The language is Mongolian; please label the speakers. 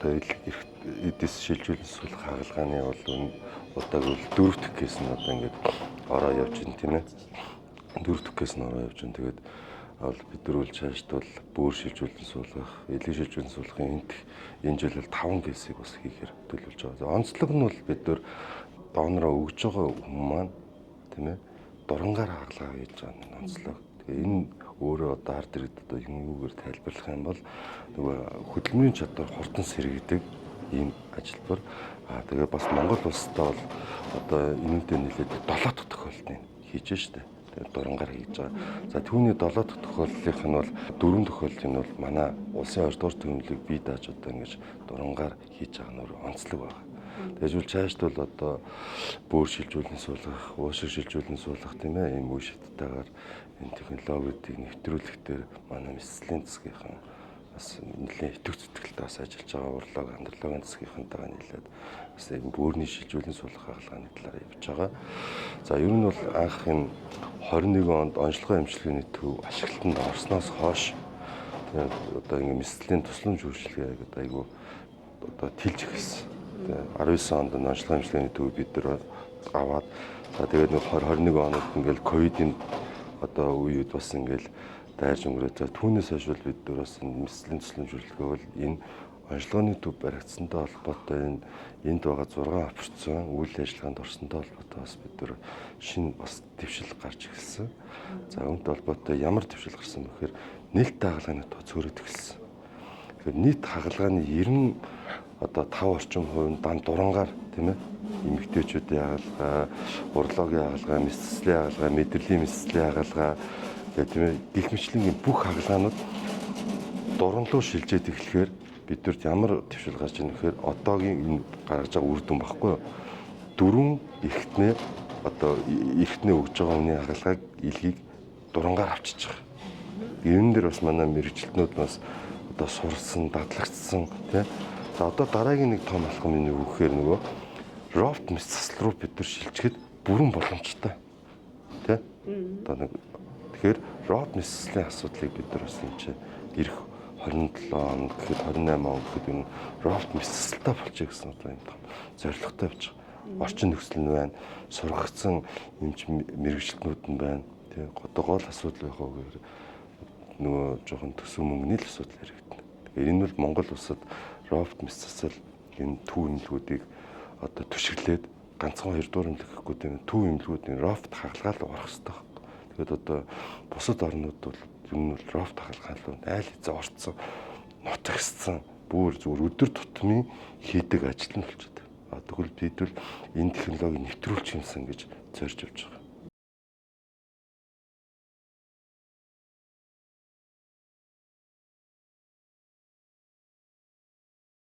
Speaker 1: одоо эдис шилжүүлэн суулгах хагалгааны бол удааг бол дөрөв дэх кейс нь одоо ингээд ороо явж байна, тийм ээ. Дөрөв дэх кейс нь ороо явж байна. Тэгээд бол бид нар бол цаашд бол бөөр шилжүүлэн суулгах, элэг шилжүүлэн суулгахын энэ жил бол 5 кейсийг бас хийхээр төлөвлөж байгаа. Онцлог нь бол бид нар донороо өгж байгаа хүмүүс маань, тийм ээ, дурангаар хагалгаа хийж байгаа нь онцлог. Тэгээ энэ өөрөө одоо ард иргэд одоо юугаар тайлбарлах юм бол нөгөө хөдөлмөрийн чадвар хурдан сэргэдэг ийм ажилбар. Аа тэгээ бас Монгол улстай бол одоо энүүнтэй нэлээд 7 дахь тохиолдлыг хийж штэ. Тэгээ дурангаар хийж байгаа. За түүний 7 дахь тохиолдлынх нь бол 4 тохиолдол нь бол манай улсын 2 дугаар төвлөлийг бие дааж одоо ингэж дурангаар хийж байгаа нь онцлог байна. Тэгвэл цаашд бол одоо бөөр шилжүүлэн суулгах, уушиг шилжүүлэн суулгах, тийм ээ, ийм үе шаттайгаар энэ технологиудыг нэвтрүүлэх дээр манай мэслийн засгийнхан бас нэлээд идэвх зүтгэлтэй бас ажиллаж байгаа, урлаг, андрологийн засгийнхантайгаа нийлээд бас энэ бөөрний шилжүүлэн суулгах хагалгааны талаар явж байгаа. За ер нь бол анх энэ 21 онд онцлогын эмчилгээний төв ашиглалтанд орсноос хойш одоо ингэ мэслийн тусламж үйлчилгээ одоо айгүй одоо тэлж эхэлсэн. 19 онд онцлогын эмчилгээний төв бид нар аваад, за тэгээд нэг 20 21 онд ингээл ковидын одоо үеуд бас ингээл дайрж өнгөрөө. За түүнээс хойш бол бид нар бас мэслийн тусламж үйлчилгээ бол энэ онцлогооны төв баригдсантай холбоотой энэ энд байгаа 6 операцион үйл ажиллагаанд орсонтой холбоотой бас бид нар шинэ бас дэвшил гарч эхэлсэн. За үүнтэй холбоотой ямар дэвшил гарсан бэ гэхээр нээлттэй хагалгааны тоо цөөрөд эхэлсэн. Тэгэхээр нийт хагалгааны 90 одоо 5 орчим хувь нь дан дурангаар, тийм ээ, эмэгтэйчүүдийн хагалгаа, урлогийн хагалгаа, мэсцлийн хагалгаа, мэдрэлийн мэсцлийн хагалгаа гэх тийм ээ, гих мэтлэнгийн бүх хагалгаанууд дуранлуу шилжээд эхлэхээр бидэрт ямар дэвшил гарч ирнэ гэхээр одоогийн энэ гаргаж байгаа үр дүн баггүй юу? Дөрвөн эрхтнээ одоо эрхтнээ өгж байгаа хүний хагалгааг илгийг дурангаар авчиж байгаа. Энэ дээр бас манай мэрэгжилтнүүд бас одоо сурсан, дадлагдсан, тий. За одоо дараагийн нэг том алхам нь юу гэхээр нөгөө робот мэс засал руу бид нар шилжихэд бүрэн боломжтой. Тий? Одоо нэг тэгэхээр робот мэс заслын асуудлыг бид нар бас энэ чинь ирэх 27 он гэхэд 28 он гэхэд энэ робот мэс засалтай болчих гэсэн одоо юм том зорилготой явж байгаа. Орчин нөхцөл нь байна, сургагдсан эмч мэрэгжилтнүүд нь байна. Тий? Одоо гол асуудал байх уу гэхээр нөгөө жоохон төсөв мөнгөний л асуудал яригдана. Тэгэхээр энэ бол Монгол улсад робот мэс засал энэ төв эмнэлгүүдийг одоо түшиглээд ганцхан хоёр дугаар эмнэлэг гэхгүй, тийм, төв эмнэлгүүдийн робот хагалгаа л орох хэрэгтэй. Тэгээд одоо бусад орнууд бол ер нь бол робот хагалгаа руу айл хэзээ орцсон, нутагссан, бүр зүгээр өдөр тутмын хийдэг ажил нь болчиход. А тэгвэл бид бол энэ технологиг нэвтрүүлчих юмсан гэж зорж явж байгаа.